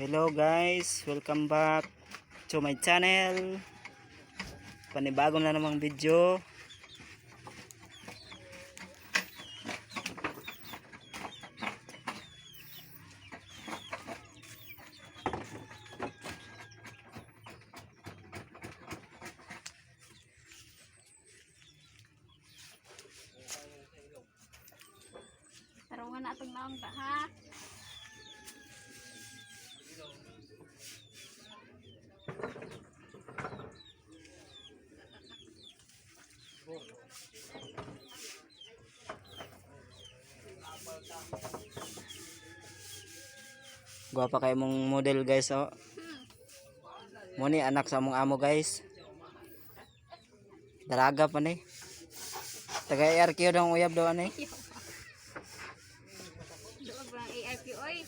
Hello guys, welcome back to my channel. Panibago na namang video. Tarungan na atong naong ta ha. Gwapa kay mong model, guys, oh. Mo ni anak sa among amo, guys. Dalaga pa ni. Taga ARQ daw ang uyab daw ani. Duog lang ARQ oy.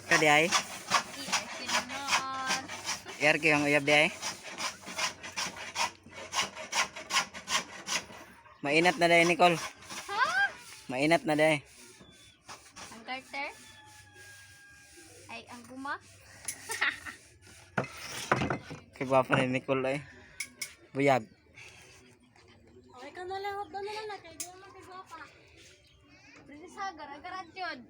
Kadi ay. ARQ noon. ARQ ang uyab di ay. Mainat na dai, Nicole. Ha? Mainat na dai. Ang garter? Ay, ang guma? Kay gwapa ni Nicole ay. Buyag. Okay ka na lang, hotdog na lang kay di man kay gwapa. Prinsesa, gara-gara jud.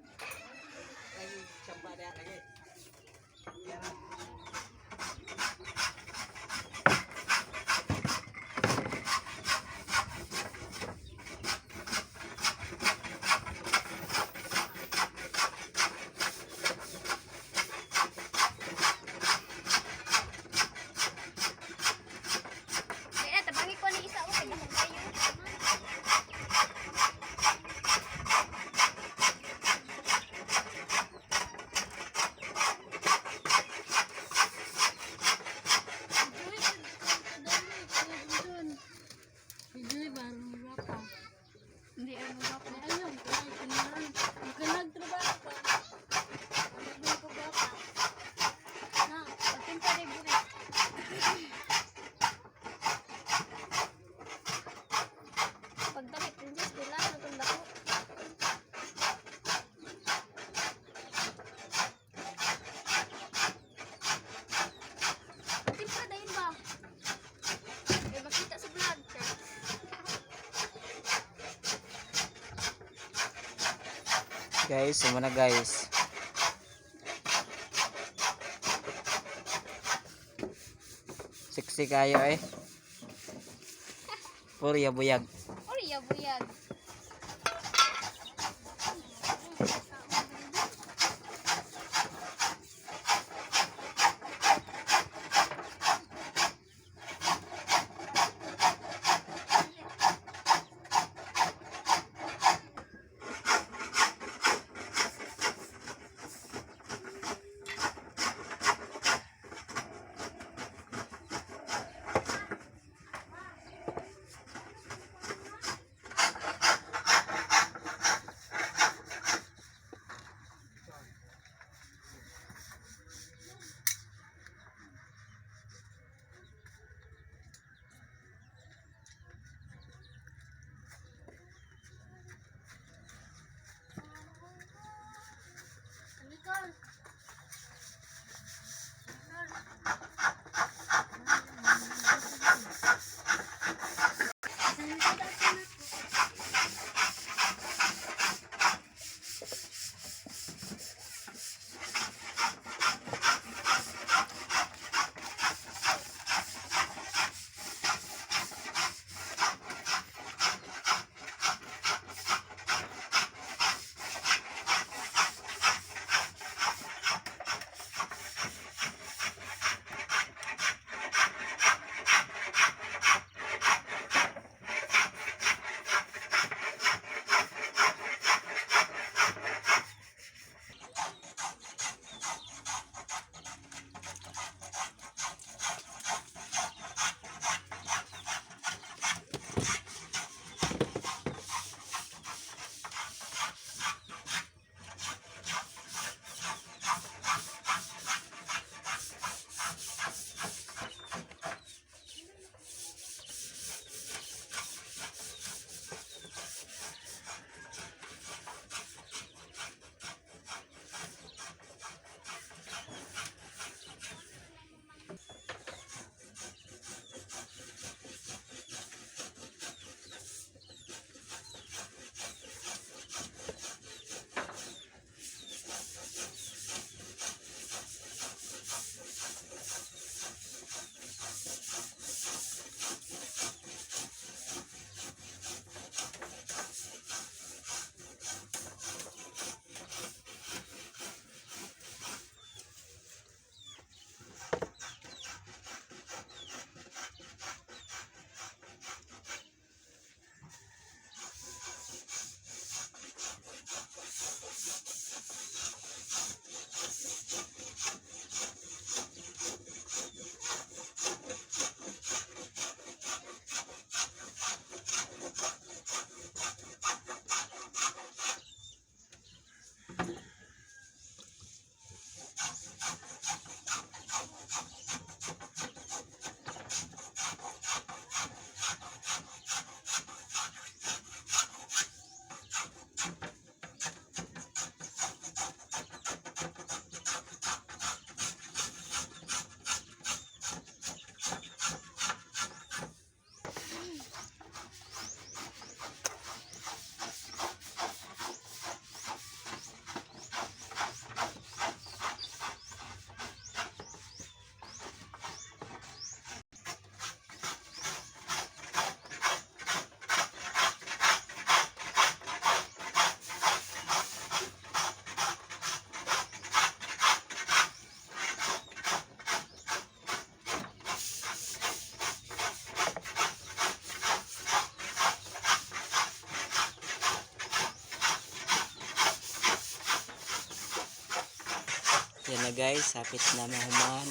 Kaya tabangi ko ni isa o kay dako kayo. Hindi ano gwapa. Na, pagtinta rin buri. Pagdali, princess, pila na itong dako. Timpla dayon ba? Eh, makita sa vlog. Char. Guys, suma na, guys. Sexy kayo eh. Purya buyag. Ori, buyag. Yan na guys, hapit na mahuman.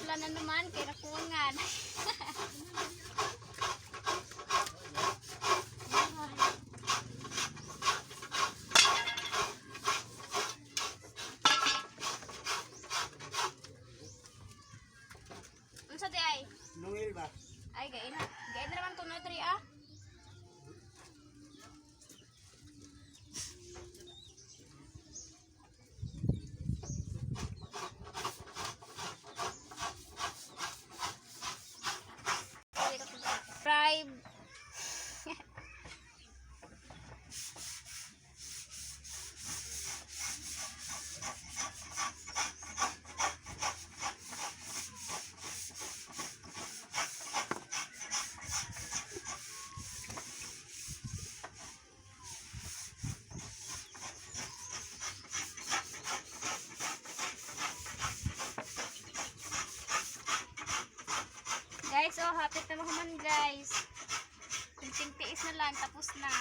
Ulan na naman kay nakuwangan. Unsa di ay? Nungil ba? Ay, gain na. Gain na naman to na 3 ah. Subscribe. Guys, oh, hapit na mahuman, guys. Kunting tiis na lang, tapos na.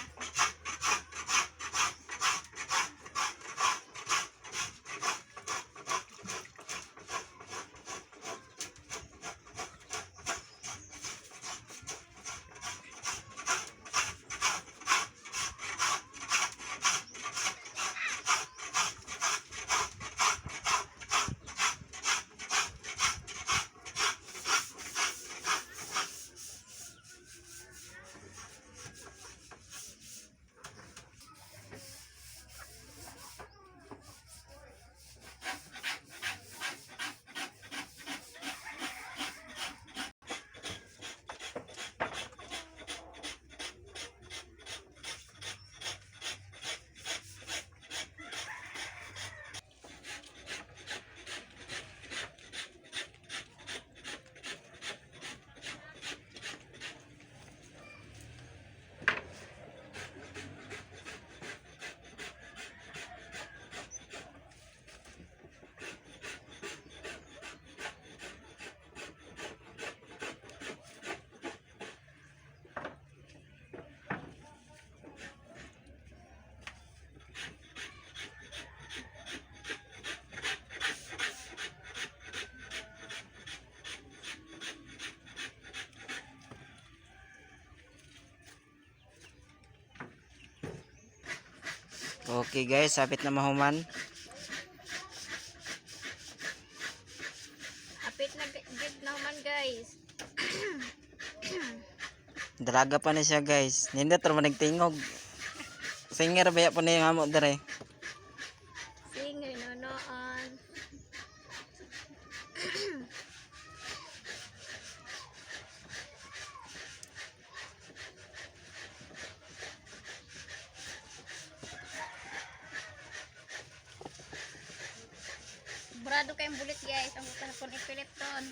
Okay guys, sapit na mahuman. Hapit na git na human, guys. Dalaga pa na siya guys. Nindot ra man nagtingog. Singer ba pa na yung amo dere. Singer nonoon. Burado kayong bulit guys. Ang buta ko ni Philip ton.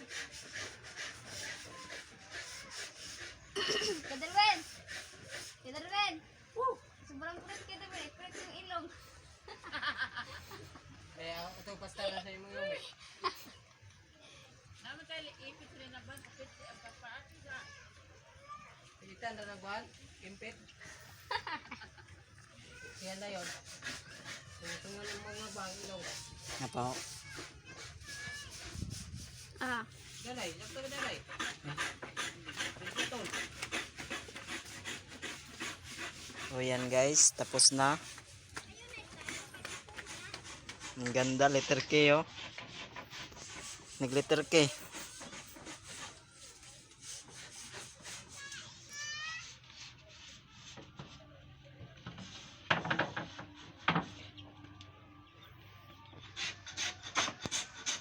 Kadarwen! Kadarwen! Woo! Sobrang kulit kay Darwin. Kulit yung ilong. Kaya ito pasta na sa imo yung. Itan na nagwan, impit. Siya na yon. Tungan ng mga bang ilong. Napaw. Ah. Dalay, lakto na dalay. So yan guys, tapos na. Ang ganda, letter K oh. Nag letter K.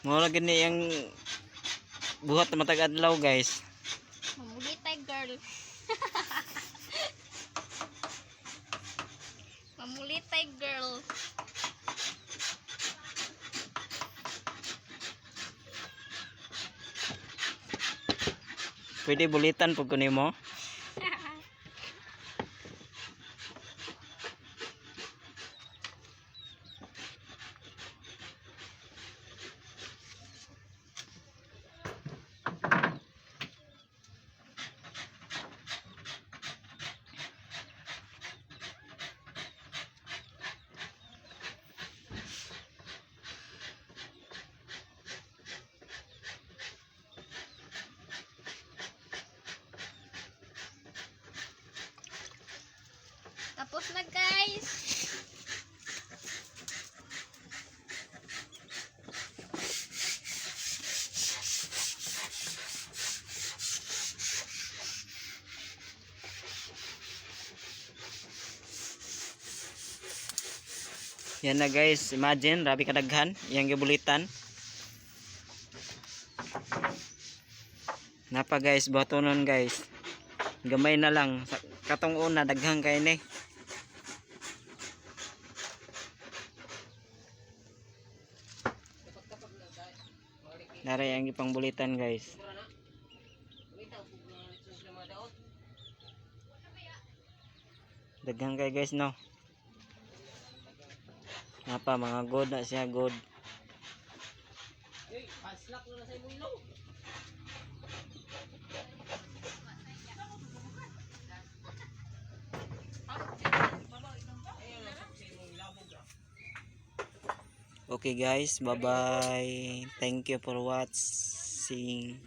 Mura gini ang buhat na matag adlaw guys. Mamulitay girl. Mamulitay girl. Pwede bulitan pag kunin mo. Yan na, guys, imagine, rabi kadaghan, iyang gibulitan. Napa, guys, batonon, guys. Gamay na lang. Sa katong una, daghan kay ni. Naray ang ipangbulitan, guys. Daghan kay, guys, no. Napa mga good na siya, good. Okay guys, bye-bye. Thank you for watching.